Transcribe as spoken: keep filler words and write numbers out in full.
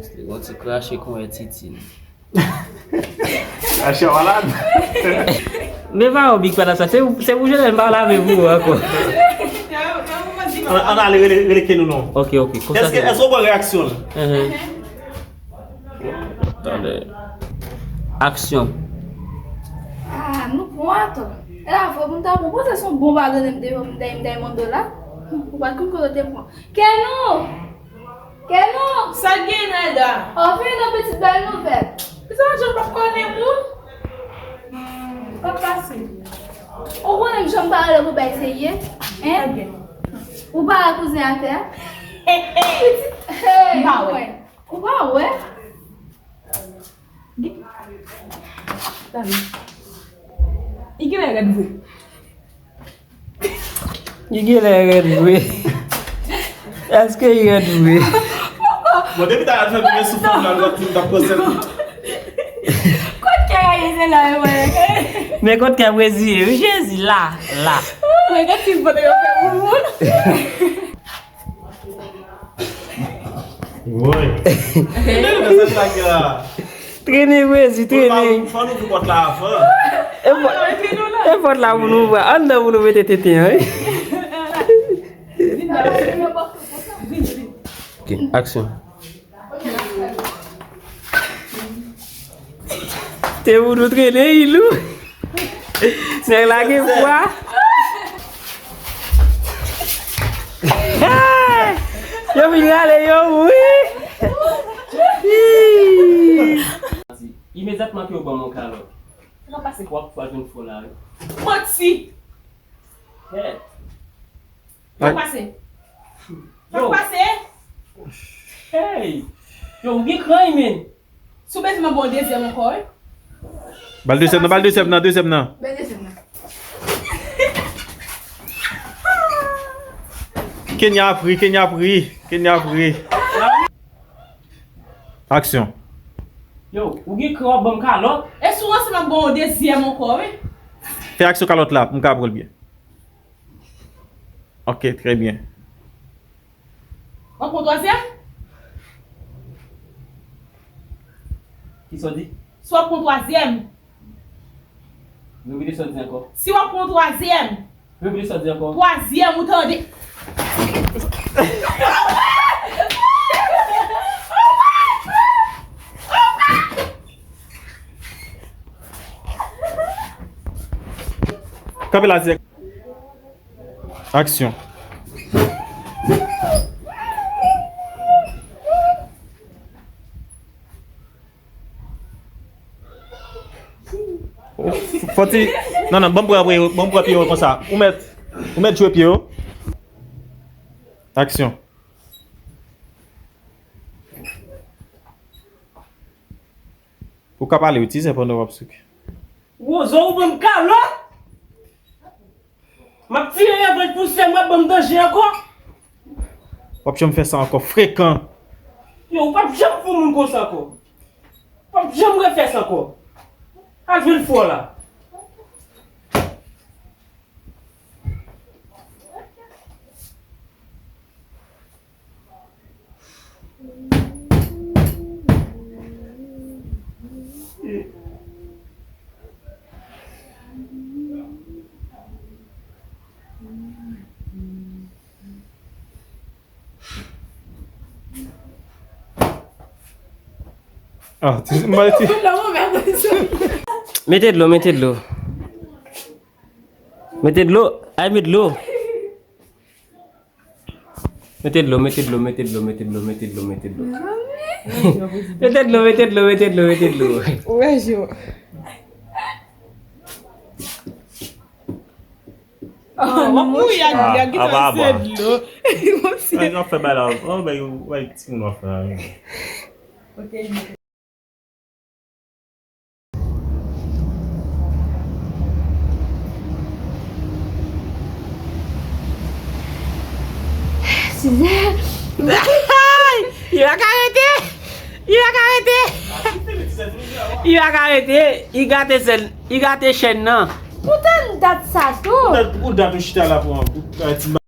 Li gon ti krache kon wè Titine. Krache malad. Men pa yon big panasòt, se, se pou jwenn pa lave pou ou ankò. Ann, ann ale, rele, rele Ken nou non. Ok, ok. Èske, èske w pran reyaksyon l? Tande. Aksyon. Ah, nou pran atò. E la fò pou m ta pran. Panse se yon bon padone m te, m te, m te mande la. Ou pa t konn kote w te pran. Kenou! Kenou! Sa gen, Nelda? Oh, vini non, pitit, bèl nouvèl. Sa jan p ap konnen moun? Sa k pase? Ou konnen m janm pa rele pou bay serye? Hein? Ou pa wè kouzen atè a? Pitit, hey, m pa wè. Ou pa wè? Tande. Li genlè rèd vre. Li genlè rèd vre. Èske li rèd vre? Bon, depi talè a, m fè tounen sou fanm nan, lòt moun t ap konsène. Kot kè a ye, se la, e mwen. Men kot kè a reziye, wi, Jezi, la, la. Mwen, gade ti foto yo fè pou moun. Woy. Trennen, Jezi, trennen. Fò nou ouvri pòt la avan. E pòt, e pòt la pou nou ouvri. Anndan pou nou mete tenten an, wi. Ok, aksyon. Te pou nou trennen, Ilou. Nèg la gen pwa. Yo vin rale yo mouri. Imedyatman ke yo ban m yon kalòt. Sa k ap pase? W ap, w ap jwenn fò la, wi. Manti! Kèt! Sa k ap pase? Sa k ap pase? Hey! Yo, ou gen kran, men. Si w bezwen, m ap ba w dezyèm ankò, wi. Ba l dezyèm nan, ba l dezyèm nan, dezyèm nan. Ba l dezyèm nan. Kenya ap ri, Kenya ap ri, Kenya ap ri. Aksyon. Yo, ou gen kran w ap ban m kalòt? E si w ranse m ap ba w dezyèm ankò, wi. Fè aksyon kalòt la, pou m ka pran l byen. Ok, trè byen. W ap pran twazyèm? Kisa w di? Si w ap pran twazyèm. Repete sa w di ankò. Si w ap pran twazyèm. Repete sa w di ankò. Twazyèm, ou tande. Kanpe la dirèk. Aksyon. Fò ti, non, non, ban m pran, ban m pran pye yo konsa. Ou mèt, ou mèt jwe pye yo. Aksyon. Ou ka pale, wi, ti sè, pandan w ap souke. Wozo, ou ban m kalòt? M ap tire revanj pou sè m, w ap ban m danje ankò? W ap janm fè sa ankò, frekan. Yo, ou p ap janm fè moun konsa ankò. W ap janm refè sa ankò. Al jwenn fò la. Ah, ti, mwen ti. Mete dlo, mete dlo. Mete dlo, ay, met dlo. Mete dlo, mete dlo, mete dlo, mete dlo, mete dlo, mete dlo. Mete dlo, mete dlo, mete dlo, mete dlo. Ou wè, Jo. Oh, w ap mouri ak, ah, ak ki travèse dlo. Ay, w ap fè bagay la. Oh, bagay, w ap ti moun w ap fè la. Ok. Sizè. Li pa ka rete. Li pa ka rete. Li pa ka rete. Li gate sèl. Li gate chèn nan. Poutan dat sa tou. Poutan, pou dat ou chita la pou, pou, pou ti